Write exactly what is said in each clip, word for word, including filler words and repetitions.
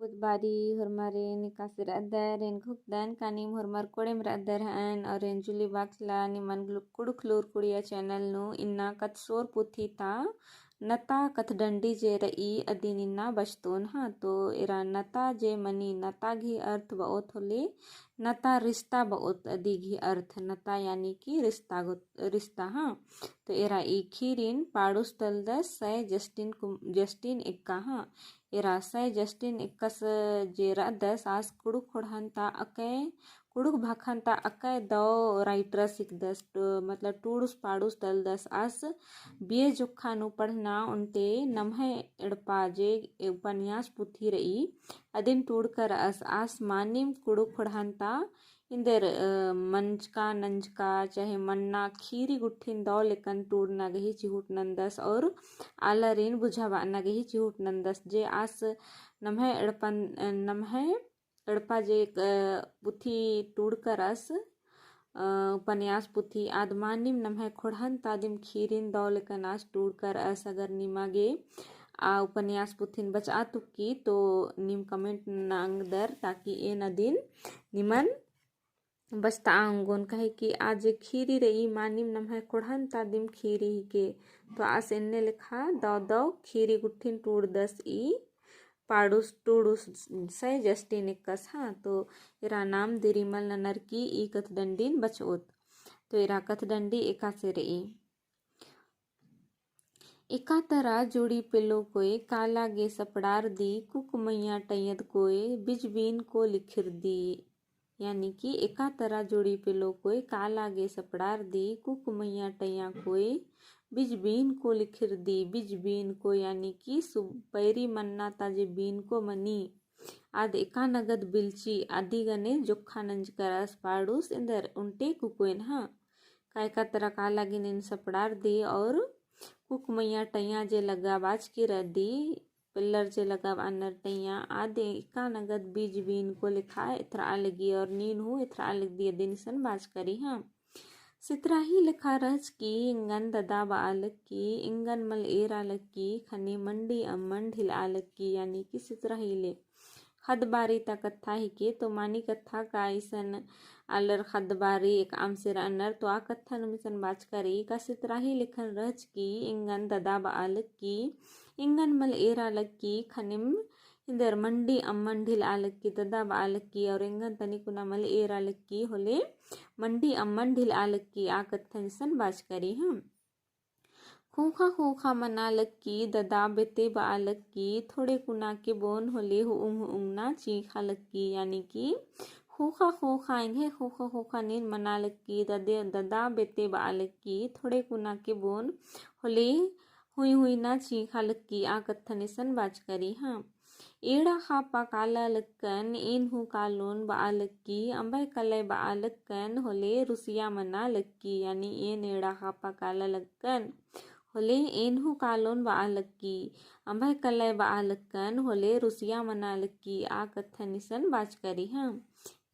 पुत बारी होरमारिन एकासे रअदर, एन घुकदन का नीम होरमर कोड़ेम रअदर हअन, और एन जुली बाखला निमन ग्लु-, कुँड़ुख़ लूर कुड़िया channel नू इन्ना कत्थसोर पुथी ता नता कत्थडंडी जे रई अदिन इन्ना बचतोन हाँ। तो एरा नता जे मनी, नता गही अर्थ बओत होले, नता रिश्ता बओत, अदी गही अर्थ नता यानी कि रिश्ता गो-, रिश्ता हाँ। तो एरा ई खीरिन पाड़ुस तलदस सै जस्टिन कुम-, जस्टिन एक्का हाँ। एरा सै जस्टिन एक्कस जे रअदस आस कुँड़ुख़ ख़ोंड़हन ता अकय, कुँड़ुख़ भाखन ता अकय दव राइटरस हिकदस, ट-, मतलब टूड़ुस पाड़ुस तलदस आस बिये जोक्खा नू पढ़ना ओन्टे नम्है एड़पा जे उपन्यास पुथी रई अदिन टूड़कर अस आस मानिम कुँड़ुख़ ख़ोंड़हन ता इन्देर, अ, मंजका नंजका चाहे मन्ना खीरी गुट्ठिन दव लेकन टूड़ना गही चिहुट नन्दस और आलारिन बुझाबअना गही चिहुट नन्दस जे आस नम्है एड़पन, अ, नम्है एड़पा जे, अ, पुथी टूड़कर अस, अ, उपन्यास पुथी आद मानिम नम्है ख़ोंड़हन ता दिम खीरिन दव लेकन आस टूड़कर अस। अगर निमा गे आ उपन्यास पुथिन बचआ तुक्की तो नीम comment नना अंगदर ताकि एन अदिन निमन बचतआ ओंगोन, काहे कि आ जे खीरी रई मानिम नम्है ख़ोंड़हन ता दिम खीरी हिके। तो आस एन्ने लेखा दव दव खीरी गुट्ठिन टूड़दस ई पाड़ुस टूड़ुस सै जस्टिन एक्कस हाँ। तो एरा नाम दिरिमल ननर की ई कत्थडंडिन बचओत। तो एरा कत्थडंडी एकासे रई। एका तरा जोड़ी पेलो कोय, काला गे सपड़ार दी, कुक मइय्याँ टैयद कोय, बिजबीन को लिखिर दी। यानी कि एका तरा जोड़ी पेलो कोय, काला गे सपड़ार दी, कुक मइय्याँ टैय्या कोय, बिजबीन को लिखिर दी। बिजबीन को यानी कि सु-, पैरी मन्ना ता जे बीन को मनी। आद एका नगद बिल्ची, अदी गने जोक्खा नंजकर अस पाड़ुस एन्देर ओन्टे कुकोयन हाँ। का एका तरा काला गे नीन सपड़ार दी और कुक मइय्याँ टैय्या जे लगाबाचकी रअदी, पेल्लर जे लगाबअनर टैय्या, आद एका नगद बिजबीन को लेखा एथरआ लगी और नीन हूँ एथरआ लगदी अदिन इसन बाचका रई हाँ। सितराही लेखा रहचकी, एंगन ददा बआ लगी, एंगन मल एरा लगी, खने मंडी अम्मन ढिलआ लगी, यानी कि सितराही ले। ख़द्द बारी ता कत्था हिके, तो मानी कत्था का इसन आलर ख़द्द बारी एकअम से रअनर, तो आ कत्था नुम इसन बाचका रई का सितराही लेखन रहचकी, एंगन ददा बआ लगी, एंगन मल एरा लगी, खनिम इन्दर मंडी अम्मन ढिलआ लगी, ददा बआ लगी, और एंगन तनी कुना मल एरा लगी, होले मंडी अम्मन ढिलआ लगी, आ कत्थन इसन बाचका रई हाँ। ख़ोख़ा ख़ोख़ा मना लगी, ददा बेते बआ लगी, थोड़े कुना के बोन होले हुउंग हुउंग ना चींख़ा लगी, यानी कि ख़ोख़ा ख़ोख़ा एंग्है ख़ोख़ा ख़ोख़ा नीन मना लगी, ददे, ददा बेते बआ लगी, थोड़े कुना के बोन होले हुई हुई ना चींख़ा लगी, आ कत्थन इसन बाचका रई हाँ। एड़ा ख़ापा काला लक्कन, एन हूँ कालोन बआ लक्की, अम्बय कलय बआ लक्कन, होले रुसिया मना लक्की, यानी एन एड़ा ख़ापा काला लक्कन, होले एन हूँ कालोन बआ लक्की, अम्बय कलय बआ लक्कन, होले रुसिया मना लक्की, आ कत्थन इसन बाचका रई हाँ।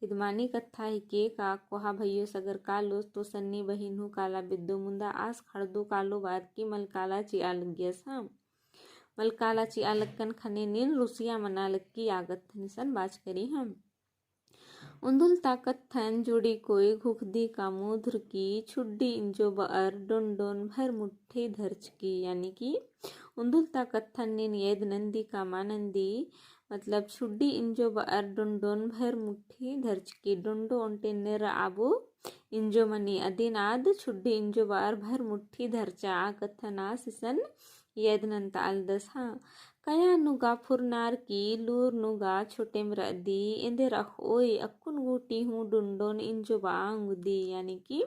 इद मानी कत्था हिके का कोहा भइयोस अगर कालोस तो सन्नी बहिन हूँ काला बेद्दो मुन्दा आस खड़दो कालो बअर की मल काला चिआ लग्गियस हाँ। मल काला चिआ लक्कन खने नीन रुसिया मना लक्की आ कत्थन इसन बाचका रई हाँ। उन्दुल ता कत्थन जुड़ी कोई घुखदी का मुधुर की छुड्डी इंजो बअर डोंडोन भर मुट्ठी धरचकी, यानी कि उन्दुल ता कत्थन नीन येद नन्दी का मानन्दी, मतलब छुड्डी इंजो बअर डोंडोन भर मुट्ठी धरचकी, डोंडो ओन्टे नेर आबो इंजो मनी, अदिन आद छुड्डी इंजो बअर भर मुट्ठी धरचा, आ कत्थन आस इसन येद नन्ता आलदस हाँ। कया नू गा फुरनार की, लूर नू गा छोटेम रअदी, एन्देर अख़ओय, अक्कुन गूटी हूँ डुंडोन इंजो बआ उंगदी, यानी कि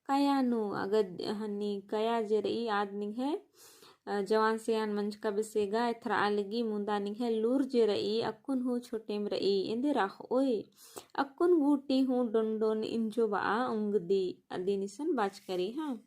कया नू, अगर हनी कया जे रई आद निंग्है, अ, जवान सियान मंजका बेसे गा एथरआ लगी, मुन्दा निंग्है लूर जे रई, अक्कुन हूँ छोटेम रई, एन्देर अख़ओय, अक्कुन गूटी हूँ डोंडोन इंजो बआ उंगदी, अदिन इसन बाचका रई हाँ।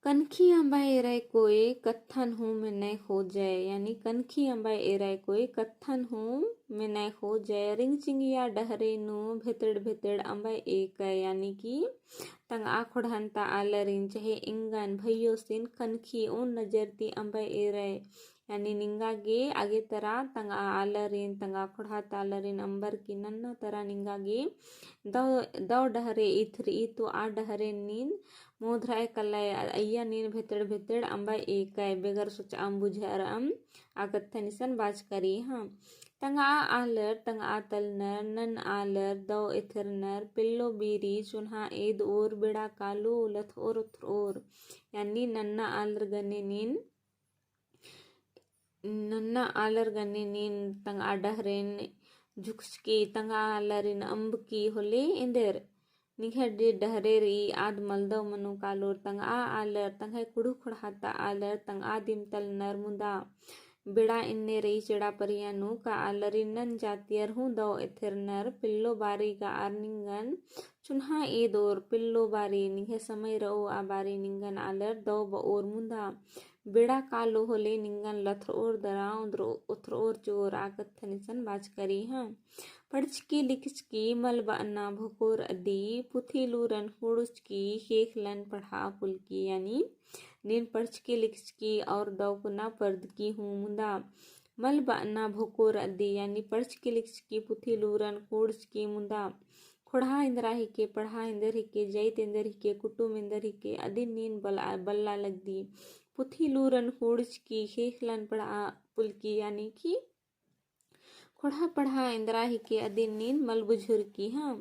कनखी अम्बा एरय कोय कत्थन हूँ मेनय खोजय, यानी कनखी अम्बा एरय कोय कत्थन हूँ मेनय खोजय। रिंगचिंगिया डहरे नू भेतड़ भेतड़ अम्बा एकय, यानी कि तंगआ खोड़हन ता आलरिन चाहे एंगन भइयोसिन कनखी ओन नजर ती अम्बा एरय, यानी निंगा गे आगे तरा तंगआ आलरिन, तंगआ खोड़हा ता आलरिन अम्बर की नन्ना तरा निंगा गे दौ, दौ डहरे इथरई तो आ डहरे नीन मोधराय कलय, अइय्या नीन भेतड़ भेतड़ अम्बा एकय, बेगर सोचअम बुझरअम आ कत्थन इसन बाचका रई। हाँ, तंगआ आलर, तंगआ तलनर, नन आलर, दौ एथरनर, पेल्लो बीरी, चुन्हा एद ओर, बेड़ा कालो, लथओर ओथरओर, यानी नन्ना आलर गने नीन नन्ना आलर गने नीन तंगआ डहरेन झुकचकी, तंगआ आलरिन अम्बकी होले एन्देर। निंग्है डहरे रई आद मलदौ मनो कालोर, तंगआ आलर, तंग्है कुँड़ुख़ ख़ोंड़हा ता आलर, तंगआ दिम तलनर मुदा बेड़ा एन्ने रई चेड़ा परिया नू का आलरिन नन जातियर हूँ दौ एथेरनर, पेल्लो बारी का आर निंगन चुन्हा एदोर, पेल्लो बारी निंग्है समय रओ आ बारी निंगन आलर दौ बओर मुदा बेड़ा कालो होले निंगन लथरओर दरा ओथरओर चिओर आ कत्थन इसन बाचका रई। हाँ, पढ़चकी लिखचकी मल बअना भोकोर अदी, पुथी लूरन ख़ोंड़चकी ख़ेख़लन पढ़आ पुलकी, यानी नीन पढ़चकी लिखचकी और दौ कुना परदकी हूँ मुदा मल बअना भोकोर अदी, यानी पढ़चकी लिखचकी पुथी लूरन ख़ोंड़चकी मुदा ख़ोंड़हा एन्दरा हिके, पढ़आ एन्देर हिके, जाइत एन्देर हिके, कुटुम एन्देर हिके, अदिन नीन बला, बल्ला लगदी। पुथी लूरन ख़ोंड़चकी ख़ेख़लन पढ़आ पुलकी, यानी कि ख़ोंड़हा पढ़आ एन्दरा हिके अदिन नीन मल बुझुरकी। हाँ,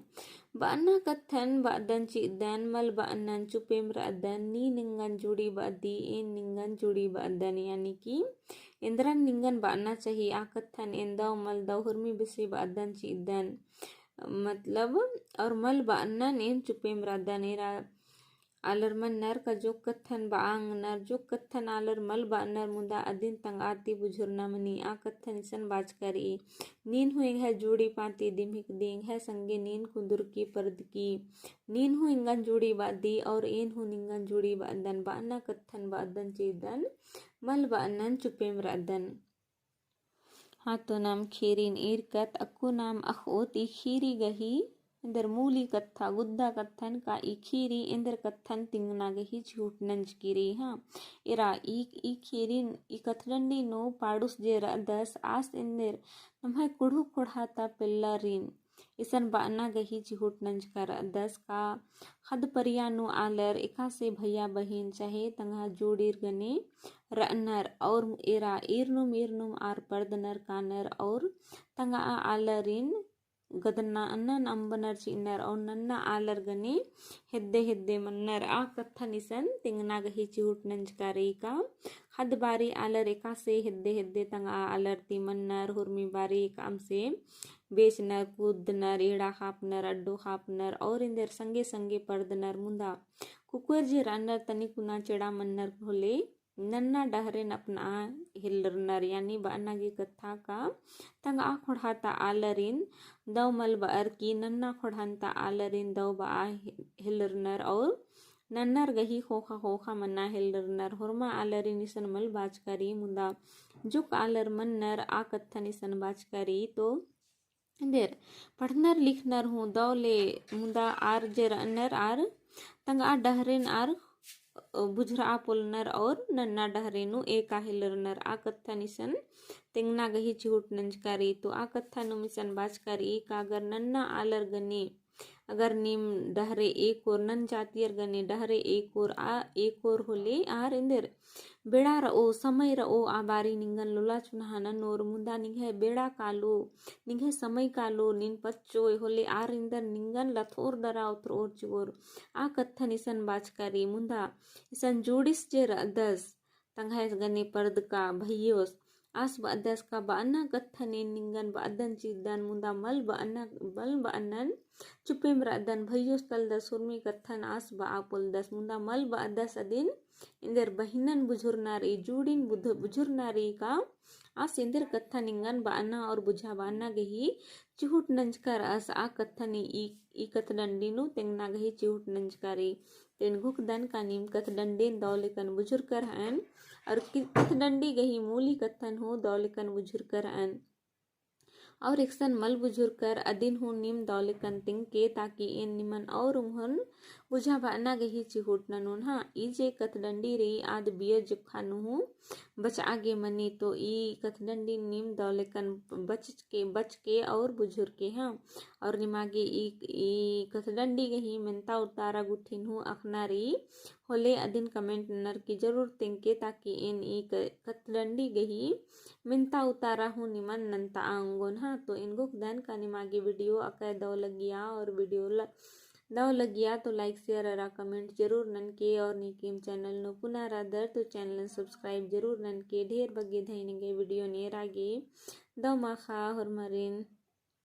बअना कत्थन बअदन चिअदन, मल बअनन चुपेम रअदन, नीन एंगन जुड़ी बअदी, एन निंगन जुड़ी बअदन, यानी कि एन्दरन निंगन बअना चाही आ कत्थन एन दौ मल दौ हुरमी बेसी बअदन चिअदन, मतलब, और मल बअनन एन चुपेम रअदन, एरा आलर मन्नर का जोक कत्थन बआ ओंगनर, जोक कत्थन आलर मल बअनर मुदा अदिन तंगआ ती बुझुरना मनी। आ कत्थन इसन बाचका रई। नीन हूँ एंग्है जुड़ी पाती दिम हिकदी, एंग्है संगे नीन कुन्दुरकी परदकी। नीन हूँ एंगन जुड़ी बअदी और एन हूँ निंगन जुड़ी बअदन, बअना कत्थन बअदन चिअदन, मल बअनन चुपेम रअदन। हाँ, तो नाम ख़ीरिन ईरकत अक्कु नाम अख़ओत ई ख़ीरी गही एन्देर मूली कत्था गुद्दा कत्थन का ई ख़ीरी एन्देर कत्थन तिंगना गही चिहुट नंजकी रई। हाँ, एरा ई, ई ख़ीरिन ई कथडंडी नू पाड़ुस जे रअदस आस एन्देर नम्है कुँड़ुख़ ख़ोंड़हा ता पेल्लारिन इसन बअना गही चिहुट नंजका रअदस का ख़द्द परिया नू आलर एकासे भइया बहिन चाहे तंगआ जोड़िर गने रअनर और एरा ईरनुम ईरनुम आर परदनर कानर और तंगआ आलरिन गदना अन्नन अम्बनर चिअनर और नन्ना आलर गने हेद्दे हेद्दे मन्नर। आ कत्थन इसन तिंगना गही चिहुट नंजका रई का ख़द्द बारी आलर एकासे हेद्दे हेद्दे तंगआ आलर ती मन्नर, हुरमी बारी एकअम से बेचनर, कुद्दनर, एड़ा ख़ापनर, अड्डो ख़ापनर और एन्देर संगे संगे परदनर मुदा कुकोर जे रअनर तनी कुना चेड़ा मन्नर होले नन्ना डहरेन अपनआ हेलरनर, यानी बअना गे कत्था का तंगआ ख़ोंड़हा ता आलरिन दौ मल बअर की नन्ना ख़ोंड़हन ता आलरिन दौ बआ हे-, हेलरनर और नन्नर गही ख़ोख़ा ख़ोख़ा मना हेलरनर। होरमा आलरिन इसन मल बाचका रई मुदा जोक आलर मन्नर आ कत्थन इसन बाचका रई। तो एन्देर पढ़नर लिखनर हूँ दौ ले मुदा आर जे रअनर आर तंगआ डहरेन आर बुझुरआ पोलनर और नन्ना डहरे नू एका हेलरनर। आ कत्थन इसन तिंगना गही चिहुट नंजका रई। तो आ कत्था नुम इसन बाचका रई का अगर नन्ना आलर गने अगर नीम डहरे एकोर नन जातियर गने डहरे एकोर आ एकोर होले आर एन्देर बेड़ा रओ समय रओ आ बारी निंगन लोला चुन्हा ननोर मुदा निंग्है बेड़ा कालो निंग्है समय कालो नीन पच्चोय होले आर एन्देर निंगन लथोर दरा ओथरओर चिओर। आ कत्थन इसन बाचका रई मुदा इसन जोड़िस जे रअदस तंग्है गने परदका भइयोस आस बअदस का बअना कत्थन एन निंगन बअदन चिअदन मुदा मल बअना मल बअनन चुपेम रअदन। भइयोस तलदस हुरमी कत्थन आस बआ पोलदस मुदा मल बअदस अदिन एन्देर बहिनन बुझुरना रई जुड़िन बुझुरना रई का आस एन्देर कत्था निंगन बअना और बुझाबअना गही चिहुट नंजका रअस। आ कत्थन ई ई कत्थडंडी नू तिंगना गही चिहुट नंजका रई। तो एन घुखदन का नीम कथडंडीन दव लेकन बुझुरकर हन, और कि-, कथडंडी गही मूली कत्थन हूँ दव लेकन बुझुरकर हन। और एकसन मल बुझुरकर अदिन हूँ नीम दव लेकन तिंगके, ताकि एन निमन और उंगहन बुझाबअना गही चिहुट ननोन। हाँ, ई जे कथडंडी रई आद बिया जुक्खा नू हूँ बचआ गे मनी, तो ई कथडंडी नीम दव लेकन बचके, बचके और बुझुरके। हाँ, और निमागे ई, ई कथडंडी गही मेन्ता उतारा गुट्ठिन हूँ अखना रई होले अदिन comment ननर की जरूर तेंगके, ताकि एन ई क-, कथडंडी गही मेन्ता उतारा हूँ निमन नन्तआ ओंगोन। हाँ, तो एन घुखदन का निमागे video अकय दव लगिया, और video ल-, दव लगिया तो like, share अरा comment जरूर ननके, और नीकिम channel नू पुना रअदर तो channel subscribe जरूर ननके। ढेर बग्गे धैन गे video नेरा गे दव माखा होरमरिन।